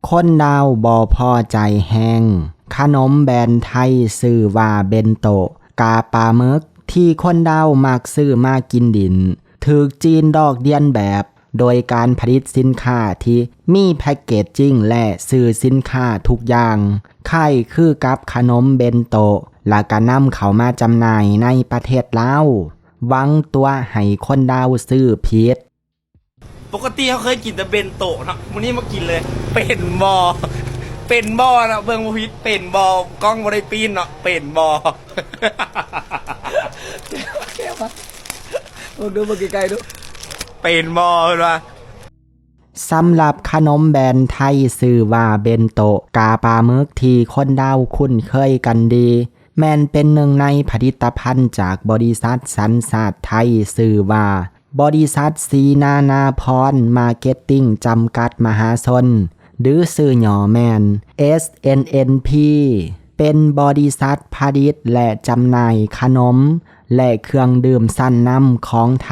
ຄົນລາວບໍ່ພໍໃຈແຮງ ຂະໜົມແບຣນໄທຊື່ວ່າເບັນໂຕະ ກາປາໝຶກ ທີ່ຄົນລາວມັກຊື້ມາກິນດິ້ນ ຖືກຈີນລອກລຽນແບບ ໂດຍການຜະລິດສິນຄ້າທີ່ມີແພັກເກດຈິງ ແລະ ຊື່ສິນຄ້າທຸກຢ່າງ ຄ້າຍຄືກັບຂະໜົມເບັນໂຕະ ແລ້ວກໍນຳເຂົ້າມາຈຳໜ່າຍໃນປະເທດລາວ ຫວັງຕົວະໃຫ້ຄົນລາວຊື້ຜິດ. ປົກກະຕິເຮົາເຄີຍກິນແຕ່ເບັນໂຕະເນາະ ມື້ນີ້ມາກິນເລີຍ ເປັນບໍ່? ເປັນບໍ່ເນາະ? ເບິ່ງບໍ່ຜິດ ເປັນບໍ່? ກ້ອງບໍ່ໄດ້ປີ້ນເນາະ ເປັນບໍ່? ເບິ່ງດູ ເບິ່ງໃກ້ໆດູ ເປັນບໍ່? ເພິ່ນວ່າ ສຳລັບຂະໜົມແບຣນໄທຊື່ວ່າເບັນໂຕະ ກາປາໝຶກ ທີ່ຄົນລາວຄຸ້ນເຄີຍກັນດີ ແມ່ນເປັນໜຶ່ງໃນຜະລິດຕະພັນຈາກບໍລິສັດສັນຊາດໄທ ຊື່ວ່າ ບໍລິສັດສີນານາພອນ ມາເກັດຕິງ ຈຳກັດມະຫາຊົນ ຫຼື ຊື່ຫຍໍ້ແມ່ນ ເອສເອັນເອັນພີ ເປັນບໍລິສັດຜະລິດ ແລະ ຈຳໜ່າຍຂະໜົມ ແລະ ເຄື່ອງດື່ມຊັ້ນນຳຂອງໄທ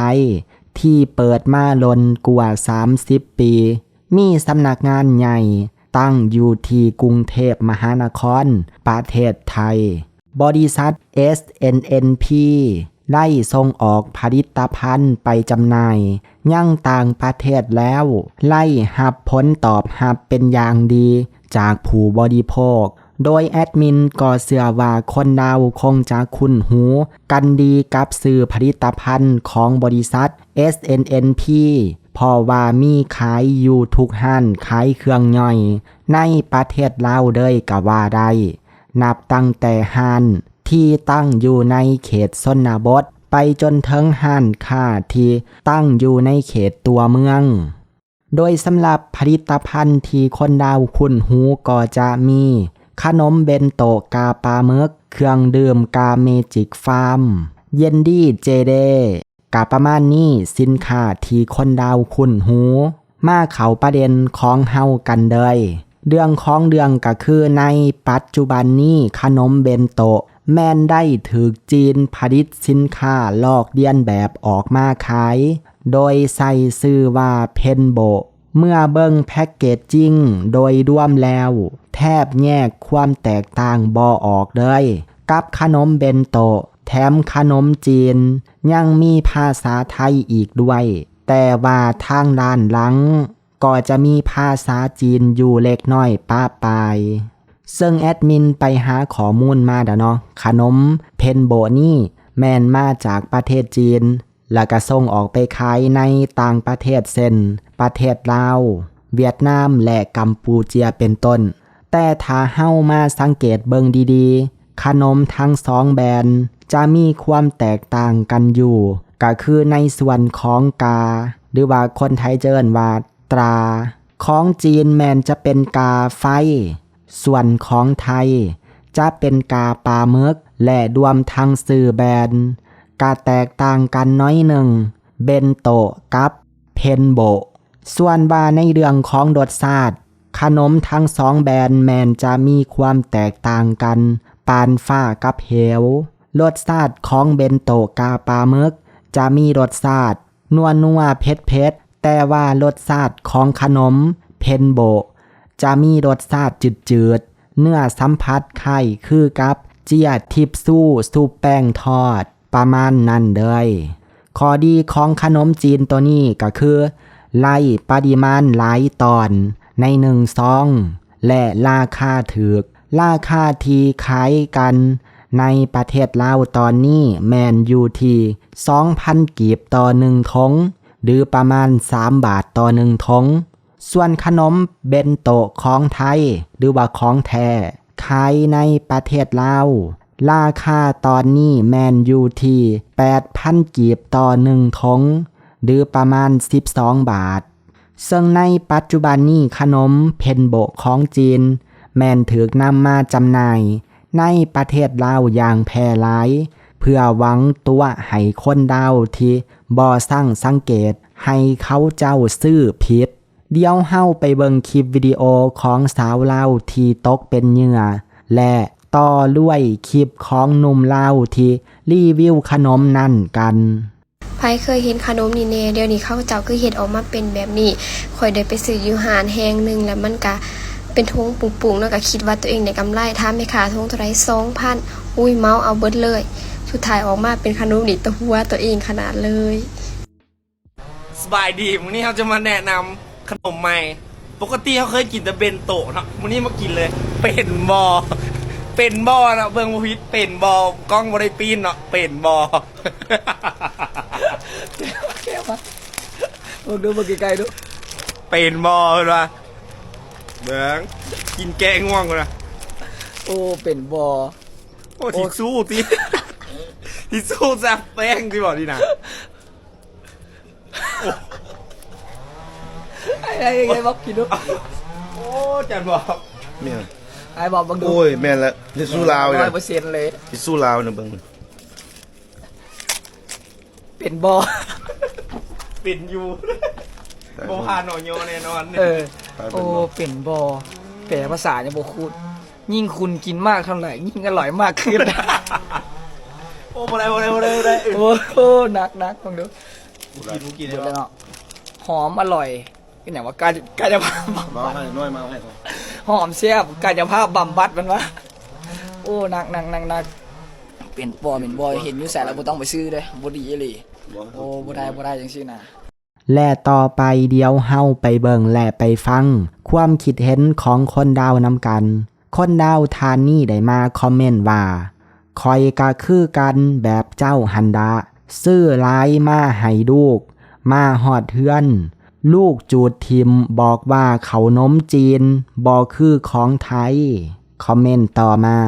ທີ່ເປີດມາດົນກວ່າສາມສິບປີ, ມີສຳນັກງານໃຫຍ່ຕັ້ງຢູ່ທີ່ກຸງເທບມະຫານະຄອນ, ປະເທດໄທ. ບໍລິສັດ ເອສເອັນເອັນພີ ໄດ້ສົ່ງອອກຜະລິດຕະພັນໄປຈຳໜ່າຍຍັງຕ່າງປະເທດແລ້ວ ໄດ້ຮັບຜົນຕອບຮັບເປັນຢ່າງດີຈາກຜູ້ບໍລິໂພກ, ໂດຍແອດມິນກໍເຊື່ອວ່າຄົນລາວຄົງຈະຄຸ້ນຫູກັນດີກັບຊື່ຜະລິດຕະພັນຂອງບໍລິສັດ ເອສເອັນເອັນພີ ເພາະວ່າມີຂາຍຢູ່ທຸກຮ້ານຂາຍເຄື່ອງຍ່ອຍໃນປະເທດລາວເລີຍກໍວ່າໄດ້. ນັບຕັ້ງແຕ່ຮ້ານທີ່ຕັ້ງຢູ່ໃນເຂດຊົນນະບົດ ໄປຈົນເຖິງຮ້ານຄ້າທີ່ຕັ້ງຢູ່ໃນເຂດຕົວເມືອງ. ໂດຍສຳລັບຜະລິດຕະພັນທີ່ຄົນລາວຄຸ້ນຫູກໍຈະມີ ຂະໜົມເບັນໂຕະກາປາໝຶກ, ເຄື່ອງດື່ມກາເມຈິກຟາມ, ເຢນດີເຈເດ, ກະປະມານນີ້. ສິນຄ້າທີ່ຄົນລາວຄຸ້ນຫູ ມາເຂົ້າປະເດັນຂອງເຮົາກັນເລີຍ. ເລື່ອງຂອງເລື່ອງກະຄືໃນປັດຈຸບັນນີ້ ຂະໜົມເບັນໂຕະແມ່ນໄດ້ຖືກຈີນຜະລິດສິນຄ້າລອກລຽນແບບອອກມາຂາຍ ໂດຍໃສ່ຊື່ວ່າເພັນໂບະ. ເມື່ອເບິ່ງແພັກເກດຈິງໂດຍລວມແລ້ວ ແທບແຍກຄວາມແຕກຕ່າງບໍ່ອອກເລີຍກັບຂະໜົມເບັນໂຕະ, ແຖມຂະໜົມຈີນຍັງມີພາສາໄທອີກດ້ວຍ, ແຕ່ວ່າທາງດ້ານຫຼັງກໍຈະມີພາສາຈີນຢູ່ເລັກນ້ອຍປະປາຍ. ເຊິ່ງແອດມິນໄປຫາຂໍ້ມູນມາແລ້ວເນາະ, ຂະໜົມເພັນໂບະນີ້ແມ່ນມາຈາກປະເທດຈີນ ແລ້ວກະສົ່ງອອກໄປຂາຍໃນຕ່າງປະເທດ ເຊັ່ນ ປະເທດລາວ, ຫວຽດນາມ ແລະ ກຳປູເຈຍ ເປັນຕົ້ນ. ແຕ່ຖ້າເຮົາມາສັງເກດເບິ່ງດີໆ, ຂະໜົມທັງສອງແບຣນຈະມີຄວາມແຕກຕ່າງກັນຢູ່, ກະຄືໃນສ່ວນຂອງກາ ຫຼືວ່າຄົນໄທຈະເອີ້ນວ່າຕາ. ຂອງຈີນແມ່ນຈະເປັນກາໄຟ, ສ່ວນຂອງໄທຈະເປັນກາປາໝຶກ ແລະ ລວມທັງຊື່ແບຣນກະແຕກຕ່າງກັນໜ້ອຍໜຶ່ງ, ເບັນໂຕະກັບເພັນໂບະ. ສ່ວນວ່າໃນເລື່ອງຂອງລົດຊາດ, ຂະໜົມທັງສອງແບຣນແມ່ນຈະມີຄວາມແຕກຕ່າງກັນປານຟ້າກັບເຫວ. ລົດຊາດຂອງເບັນໂຕະກາປາໝຶກຈະມີລົດຊາດນົວໆ ເຜັດໆ, ແຕ່ວ່າລົດຊາດຂອງຂະໜົມເພັນໂບະຈະມີລົດຊາດຈືດໆ, ເນື້ອສຳຜັດຄ້າຍຄືກັບເຈ້ຍທິບຊູຊຸບແປ້ງທອດ ປະມານນັ້ນເລີຍ. ຂໍ້ດີຂອງຂະໜົມຈີນໂຕນີ້ກະຄື ໄດ້ປະລິມານຫຼາຍຕອນໃນໜຶ່ງຊອງ ແລະ ລາຄາຖືກ. ລາຄາທີ່ຂາຍກັນໃນປະເທດລາວຕອນນີ້ແມ່ນຢູ່ທີ່ສອງພັນກີບຕໍ່ໜຶ່ງຖົງ ຫຼື ປະມານສາມບາດຕໍ່ໜຶ່ງຖົງ. ສ່ວນຂະໜົມເບັນໂຕະຂອງໄທ ຫຼືວ່າຂອງແທ້ ຂາຍໃນປະເທດລາວ ລາຄາຕອນນີ້ແມ່ນຢູ່ທີ່ແປດພັນກີບຕໍ່ໜຶ່ງຖົງ ຫຼື ປະມານສິບສອງບາດ. ເຊິ່ງໃນປັດຈຸບັນນີ້ຂະໜົມເພັນໂບະຂອງຈີນແມ່ນຖືກນຳມາຈຳໜ່າຍໃນປະເທດລາວຢ່າງແຜ່ຫຼາຍ ເພື່ອຫວັງຕົວະໃຫ້ຄົນລາວທີ່ບໍ່ຊ່າງສັງເກດໃຫ້ເຂົາເຈົ້າຊື້ຜິດ. ດຽວເຮົາໄປເບິ່ງຄລິບວິດີໂອຂອງສາວລາວທີ່ຕົກເປັນເຫຍື່ອ ແລະ ຕໍ່ດ້ວຍຄລິບຂອງໜຸ່ມລາວທີ່ຣີວິວຂະໜົມນັ້ນກັນ. ໃຜເຄີຍເຫັນຂະໜົມນີ້ແດ່? ດຽວນີ້ເຂົາເຈົ້າຄືເຮັດອອກມາເປັນແບບນີ້. ຂ້ອຍໄດ້ໄປຊື້ຢູ່ຮ້ານແຫ່ງໜຶ່ງ ແລ້ວມັນກະ ເປັນຖົງປຸ້ງໆເນາະ ກໍຄິດວ່າຕົວເອງໄດ້ກຳໄລ. ຖາມແມ່ຄ້າຖົງເທົ່າໃດ? ສອງພັນ. ອຸ້ຍ ເໝົາເອົາເບິດເລີຍ. ສຸດທ້າຍອອກມາເປັນຂະໜົມນີ້ຕົວຫົວຕົວເອງຂະໜາດເລີຍ. ສະບາຍດີ ມື້ນີ້ເຮົາຈະມາແນະນຳຂະໜົມໃໝ່. ປົກກະຕິເຮົາເຄີຍກິນແຕ່ເບັນໂຕະເນາະ ມື້ນີ້ມາກິນເລີຍ. ເປັນບໍ່? ເປັນບໍ່ເນາະ? ເບິ່ງບໍ່ຜິດ ເປັນບໍ່? ກ້ອງບໍ່ໄດ້ປີ້ນເນາະ ເປັນບໍ່? ເບິ່ງດູ ເບິ່ງໃກ້ໆດູ ເປັນບໍ່? ເພິ່ນວ່າ ເບິ່ງ ກິນແກະງ່ວງພຸ້ນນະ. ໂອ້ ເປັນບໍ່? ໂອ້ ທິດຊູ້ຕິ ທິດຊູ້ຊັບແປ້ງຕິບໍ່ນີ້ນະ. ໃຫ້ ໃຫ້ ໃຫ້ບອກກິນດູ. ໂອ້ ຈັນບອກ ແມ່ນ ໃຫ້ບອກເບິ່ງດູ. ໂອ້ຍ ແມ່ນແລ້ວ ທິດຊູ້ລາວນີ້ນະ ຮ້ອຍເປີເຊັນເລີຍ ທິດຊູ້ລາວນີ້ເບິ່ງ. ເປັນບໍ່? ເປັນຢູ່ ບໍ່ຜ່ານ ນ ຍ ແນ່ນອນ. ເອີ ໂອ້ ເປັນບໍ່? ແປພາສາຍັງບໍ່ຄຸ້ນ. ຍິ່ງคุณกินมากเท่าไหร่ ยิ่งอร่อยมากขึ้น. ໂອ້ ບໍ່ໄດ້ ບໍ່ໄດ້ ບໍ່ໄດ້ ບໍ່ໄດ້. ໂອ້ ໜັກ ໜັກ ເບິ່ງດູ. ບໍ່ກິນ ບໍ່ກິນແລ້ວເນາະ. ຫອມ ອະລ່ອຍ ເປັນຫຍັງວະ? ກາຍ ກາຍະພາບບຳບັດ ມາໃຫ້ໜ້ອຍ ມາໃຫ້ ຫອມ ແຊບ ກາຍະພາບບຳບັດ ເພິ່ນວ່າ. ໂອ້ ໜັກ ໜັກ ໜັກ ໜັກ. ເປັນບໍ່ ເປັນບໍ່? ເຫັນຢູ່ໃສລະບໍ່ຕ້ອງໄປຊື້ເດີ້ ບໍ່ດີອີ່ຫຼີ. ໂອ້ ບໍ່ໄດ້ ບໍ່ໄດ້ ຈັ່ງຊີ້ນະ. ແລະ ຕໍ່ໄປດຽວເຮົາໄປເບິ່ງ ແລະ ໄປຟັງຄວາມຄິດເຫັນຂອງຄົນລາວນຳກັນ. ຄົນລາວທ່ານນີ້ໄດ້ມາຄອມເມັນວ່າ ຂ້ອຍກະຄືກັນແບບເຈົ້າຫັ້ນລະ ຊື້ຫຼາຍມາໃຫ້ລູກ ມາຮອດເຮືອນ ລູກຈູດຖິ້ມ ບອກວ່າເຂົ້າໜົມຈີນບໍ່ຄືຂອງໄທ. ຄອມເມັນຕໍ່ມາ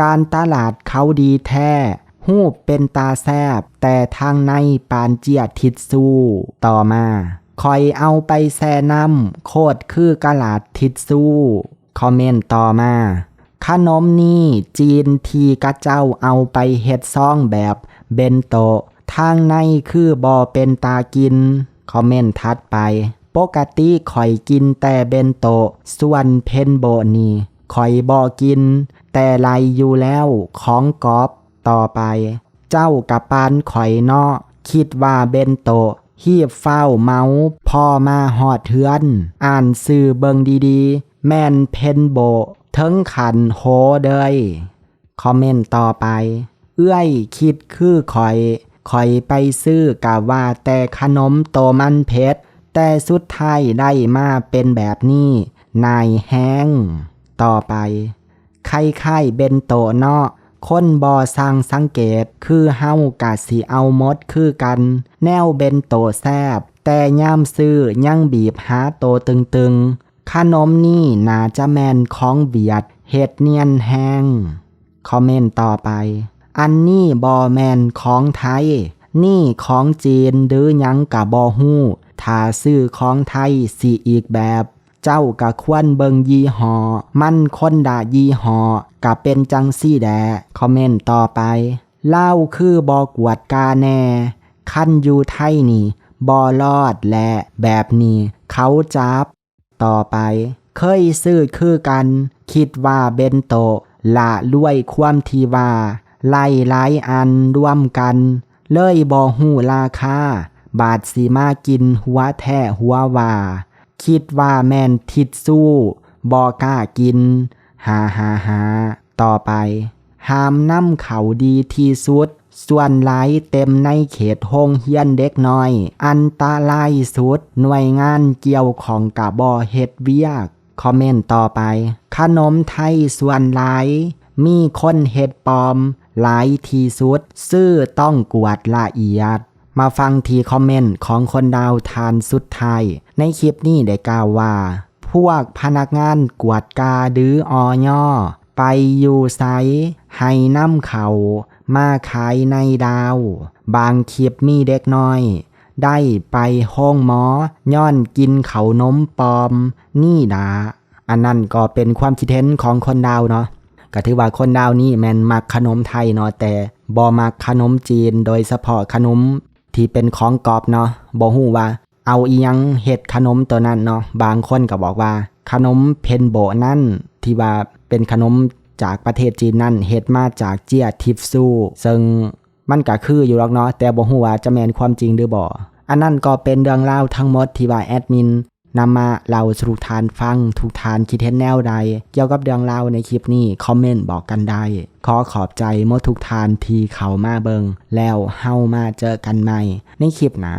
ການຕະຫຼາດເຂົາດີແທ້ ຮູບເປັນຕາແຊບ ແຕ່ທາງໃນປານເຈ້ຍທິດຊູ. ຕໍ່ມາ ຂ້ອຍເອົາໄປແຊ່ນ້ຳ ໂຄດຄືກະຫຼາດທິດຊູ. ຄອມເມັນຕໍ່ມາ ຂະໜົມນີ້ຈີນທີ່ຂະເຈົ້າເອົາໄປເຮັດຊອງແບບເບັນໂຕະ ທາງໃນຄືບໍ່ເປັນຕາກິນ. ຄອມເມັນຖັດໄປ ປົກກະຕິຂ້ອຍກິນແຕ່ເບັນໂຕະ ສ່ວນເພັນໂບະນີ້ຂ້ອຍບໍ່ກິນ ແຕ່ໄລ່ຢູ່ແລ້ວ ຂອງກອບ. ຕໍ່ໄປ ເຈົ້າກະປານຂ້ອຍເນາະ ຄິດວ່າເບັນໂຕະ ຮີບຟ້າວເໝົາ ພໍມາຮອດເຮືອນ ອ່ານຊື່ເບິ່ງດີໆ ແມ່ນເພັນໂບະ ເຖິງຂັ້ນໂຫເດີຍ. ຄອມເມັນຕໍ່ໄປ ເອື້ອຍຄິດຄືຂ້ອຍ ຂ້ອຍໄປຊື້ກະວ່າແຕ່ຂະໜົມໂຕມັນເຜັດ ແຕ່ສຸດທ້າຍໄດ້ມາເປັນແບບນີ້ ໜ່າຍແຮງ. ຕໍ່ໄປ ຄ້າຍໆເບັນໂຕະເນາະ ຄົນບໍ່ຊ່າງສັງເກດ ຄືເຮົາກະຊິເອົາໝົດຄືກັນ ແນວເບັນໂຕະແຊບ ແຕ່ຍາມຊື້ຍັງບີບຫາໂຕຕຶງໆ. ຂະໜົມນີ້ໜ້າຈະແມ່ນຂອງຫວຽດ ເຮັດນຽນແຮງ. ຄອມເມັນຕໍ່ໄປ ອັນນີ້ບໍ່ແມ່ນຂອງໄທ ນີ້ຂອງຈີນຫຼືຫຍັງກະບໍ່ຮູ້ ຖ້າຊື້ຂອງໄທຊິອີກແບບ ເຈົ້າກະຄວນເບິ່ງຍີ່ຫໍ້ ມັນຄົນລະຍີ່ຫໍ້ ກະເປັນຈັ່ງຊີ້ແຫຼະ. ຄອມເມັນຕໍ່ໄປ ລາວຄືບໍ່ກວດກາແນ່ ຄັນຢູ່ໄທນີ້ບໍ່ລອດແຫຼະ ແບບນີ້ເຂົາຈັບ. ຕໍ່ໄປ ເຄີຍຊື້ຄືກັນ ຄິດວ່າເບັນໂຕະ ລະລວຍຄວາມທີ່ວ່າໄລ່ຫຼາຍອັນລວມກັນ ເລີຍບໍ່ຮູ້ລາຄາ ບາດຊິມາກິນຫົວແທ້ຫົວວ່າ ຄິດວ່າແມ່ນທິດຊູ ບໍ່ກ້າກິນ ຫາຫາຫາ. ຕໍ່ໄປ ຫ້າມນຳເຂົ້າດີທີ່ສຸດ ສ່ວນຫຼາຍເຕັມໃນເຂດໂຮງຮຽນເດັກນ້ອຍ ອັນຕະລາຍສຸດ ໜ່ວຍງານກ່ຽວຂ້ອງກະບໍ່ເຮັດວຽກ. ຄອມເມັນຕໍ່ໄປ ຂະໜົມໄທສ່ວນຫຼາຍມີຄົນເຮັດປອມຫຼາຍທີ່ສຸດ ຊື້ຕ້ອງກວດລະອຽດ. ມາຟັງທີ່ຄອມເມັນຂອງຄົນລາວທ່ານສຸດທ້າຍໃນຄລິບນີ້ໄດ້ກ່າວວ່າ ພວກພະນັກງານກວດກາ ຫຼື ອຍ ໄປຢູ່ໃສ ໃຫ້ນຳເຂົ້າມາຂາຍໃນລາວ. ບາງຄລິບມີເດັກນ້ອຍໄດ້ໄປໂຮງໝໍຍ້ອນກິນເຂົ້າໜົມປອມນີ້ດາ. ອັນນັ້ນກໍເປັນຄວາມຄິດເຫັນຂອງຄົນລາວເນາະ. ກໍຖືວ່າຄົນລາວນີ້ແມ່ນມັກຂະໜົມໄທເນາະ ແຕ່ບໍ່ມັກຂະໜົມຈີນ ໂດຍສະເພາະຂະໜົມທີ່ເປັນຂອງກອບເນາະ. ບໍ່ຮູ້ວ່າ ເອົາອີ່ຫຍັງເຮັດຂະໜົມໂຕນັ້ນເນາະ. ບາງຄົນກໍບອກວ່າຂະໜົມເພັນໂບະນັ້ນ ທີ່ວ່າເປັນຂະໜົມຈາກປະເທດຈີນນັ້ນ ເຮັດມາຈາກເຈ້ຍທິດຊູ ເຊິ່ງມັນກະຄືຢູ່ດອກເນາະ ແຕ່ບໍ່ຮູ້ວ່າຈະແມ່ນຄວາມຈິງຫຼືບໍ່. ອັນນັ້ນກໍເປັນເລື່ອງລາວທັງໝົດທີ່ວ່າແອດມິນ ນຳມາເລົ່າສູ່ທຸກທ່ານຟັງ. ທຸກທ່ານຄິດເຫັນແນວໃດກ່ຽວກັບເລື່ອງລາວໃນຄລິບນີ້? ຄອມເມັນບອກກັນໄດ້. ຂໍຂອບໃຈໝົດທຸກທ່ານທີ່ເຂົ້າມາເບິ່ງ ແລ້ວເຮົາມາເຈີກັນໃໝ່ໃນຄລິບໜ້າ.